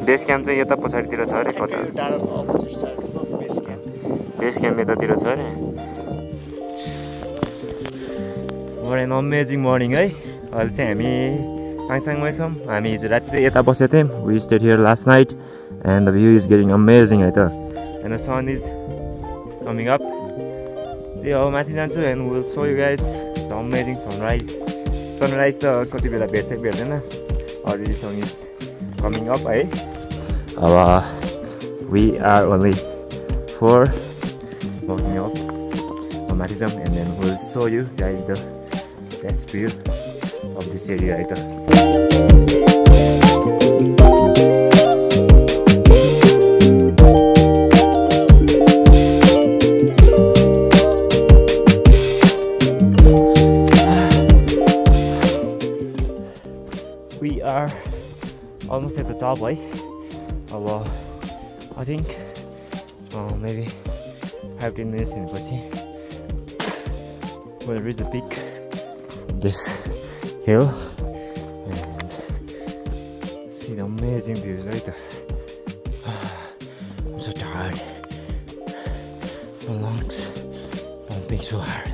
Base camp चाहिँ यता पछाडितिर छ अरे कता बेस क्याम्प यतातिर छ अरे What an amazing morning है अहिले चाहिँ हामी पाङसाङमै छौँ हामी हिजो राति चाहिँ यता बसेको थियौँ we stayed here last night and the view is getting amazing है त and the sun is coming up त्यही हो माथि जान्छु and we'll show you guys the amazing sunrise त कति बेला भेट्छ भेट्दैन already sun is coming up है अब we are only 4 walking up माथि जाउँ and then we'll show you guys the best view of this area है त We are almost at the top, right? I think maybe 5-10 minutes in we'll reach the peak of this hill and see the amazing views, right? I'm so tired. My lungs pumping so hard.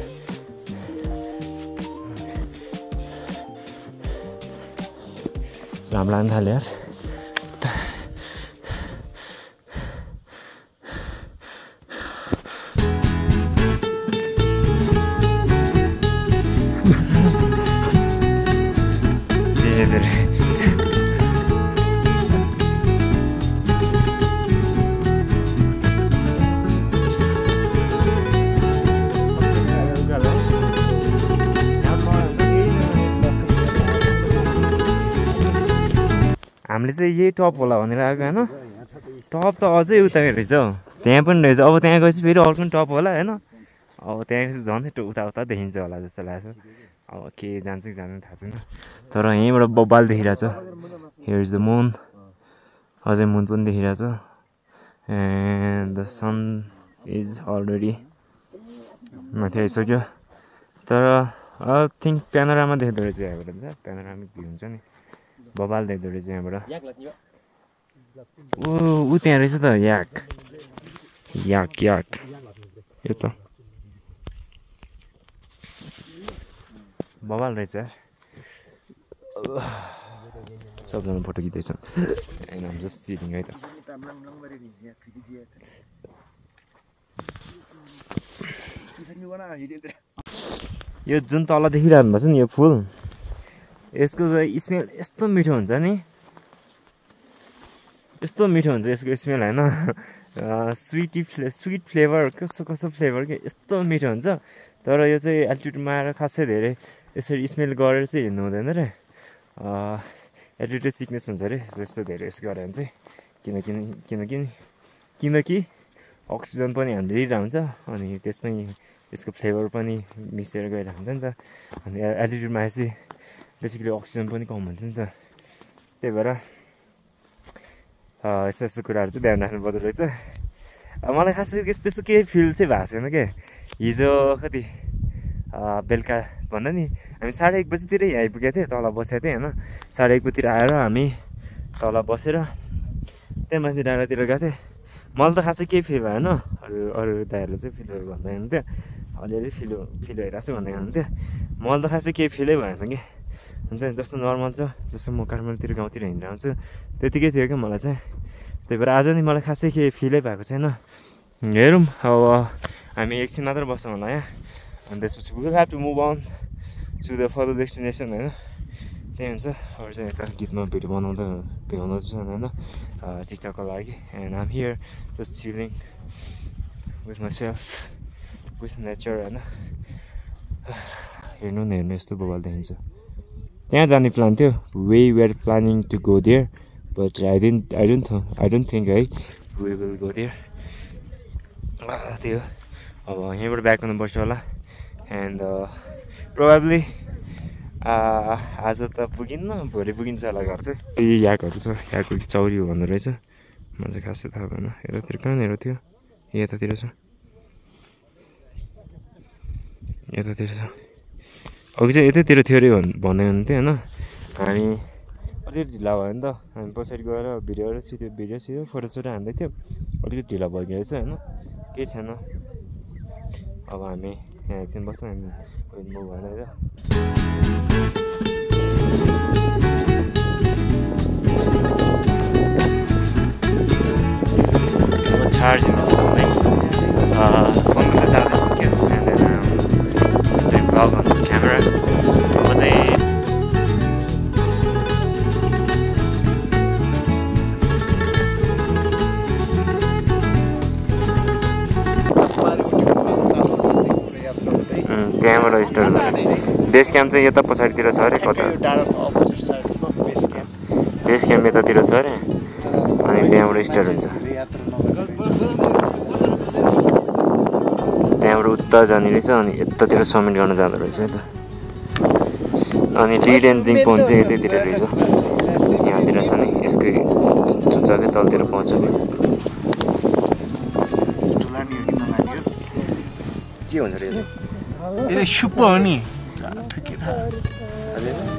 Ramlan थाल्यो यार हामीले चाहिँ यही top होला भनेर आएको हैन top त अझै उता रहेछ हौ त्यहाँ पनि रहेछ अब त्यहाँ गएपछि फेरि अर्को पनि टप होला हैन अब त्यहाँ गएपछि झन् उता उता देखिन्छ होला जस्तो लाग्छ अब के जान्छ कि जानु थाहा छैन तर यहीँबाट बब्बाल देखिरहेछ हियर इज द मुन अझै मुन पनि देखिरहेछ and the sun is already माथि आइसक्यो तर आई थिङ्क प्यानोरामा देख्दो रहेछ यहाँबाट प्यानोरामिक भ्यू हुन्छ नि बबाल देख्दो रहेछ यहाँबाट ऊ त्यहाँ रहेछ त याक यो त बबाल रहेछ सबजना फोटो खिच्दैछन् हामी जस्ट सिटिङ है त यो जुन तल देखिरहनु भएको छ नि यो फुल यसको स्मेल यस्तो मिठो हुन्छ नि यस्तो मिठो हुन्छ यसको स्मेल हैन स्विट फ्लेभर कस्तो फ्लेभर के यस्तो मिठो हुन्छ तर यो चाहिँ एल्टिट्युडमा आएर खासै धेरै यसरी स्मेल गरेर चाहिँ हिँड्नु हुँदैन रे एल्टिट्युड सिकनेस हुन्छ अरे यस्तो धेरै यस्तो गऱ्यो भने चाहिँ किनकि अक्सिजन पनि हामीले लिइरहेको हुन्छ अनि त्यसमै यसको फ्लेभर पनि मिसेर गइरहेको हुन्छ नि त अनि एल्टिट्युडमा आएपछि बेसिकली अक्सिजन पनि कम हुन्छ नि त त्यही भएर यस्तो कुराहरू चाहिँ ध्यान राख्नुपर्दो रहेछ मलाई खासै त्यस्तो केही फिल चाहिँ भएको छैन क्या हिजो कति बेलुका भन्दा नि हामी 1:30 बजीतिर यहाँ आइपुगेको थियौँ तल बसेको थियौँ होइन 1:30 बजीतिर आएर हामी तल बसेर त्यहाँ माथि डाँडातिर गएको थिएँ मलाई त खासै केही फिल भएन अरू दाइहरूले चाहिँ फिलहरू भन्दै हुनुहुन्थ्यो अलिअलि फिल भइरहेको छ भन्दै हुनुहुन्थ्यो मलाई त खासै केही फिलै भएन कि हुन्छ नि जस्तो नर्मल छ जस्तो म काठमाडौँतिर गाउँतिर हिँडेर आउँछु त्यतिकै थियो क्या मलाई चाहिँ त्यही भएर आज नि मलाई खासै केही फिलै भएको छैन हेरौँ अब हामी एकछिन मात्र बस्छौँ होला यहाँ अनि त्यसपछि will have to move on to the further destination होइन त्यही हुन्छ अरू चाहिँ यता गीतमा भिडियो बनाउँदैछु होइन टिकटकको लागि and I'm here just chilling with myself with nature होइन हेर्नु न हेर्नु यस्तो बवाल देखिन्छ त्यहाँ जाने प्लान थियो we were planning to go there but I don't think है वी विल गो देयर त्यो अब यहीँबाट ब्याक गर्नुपर्छ होला एन्ड प्रोबेबली आज त पुगिन्न भोलि पुगिन्छ होला घर चाहिँ याकहरू छ याकको चौरी हो भन्दो रहेछ मलाई चाहिँ खासै थाहा भएन यतातिर कहाँनिर थियो यतातिर छ अघि चाहिँ यतैतिर थियो अरे भन्दै हुनुहुन्थ्यो होइन हामी अलिकति ढिला भयो नि त हामी पछाडि गएर भिडियो फोटोसोटो हान्दै थियौँ अलिकति ढिला भइगएछ होइन केही छैन अब हामी यहाँ एकछिन बस्छौँ हामी मुभ भएन है त चार्जिङ फोनको चाहिँ चार्ज सक्यो भ्लग अन क्यामेरा अब चाहिँ त्यहाँबाट स्टार्ट गरेँ बेस क्याम्प चाहिँ यता पछाडितिर छ अरे कता बेस क्याम्प यतातिर छ अरे अनि त्यहाँबाट स्टार्ट हुन्छ त्यहाँबाट उता जाने रहेछ अनि यतातिर समिट गर्न जाँदो रहेछ है त अनि लिड एन्ड ड्रिङ्क पोइन्ट चाहिँ यतैतिर रहेछ यहाँतिर छ नि यसकै चुच्चाकै तलतिर पाउँछ नि के हुन्छ रे सुप हो नि ठिकै थाहा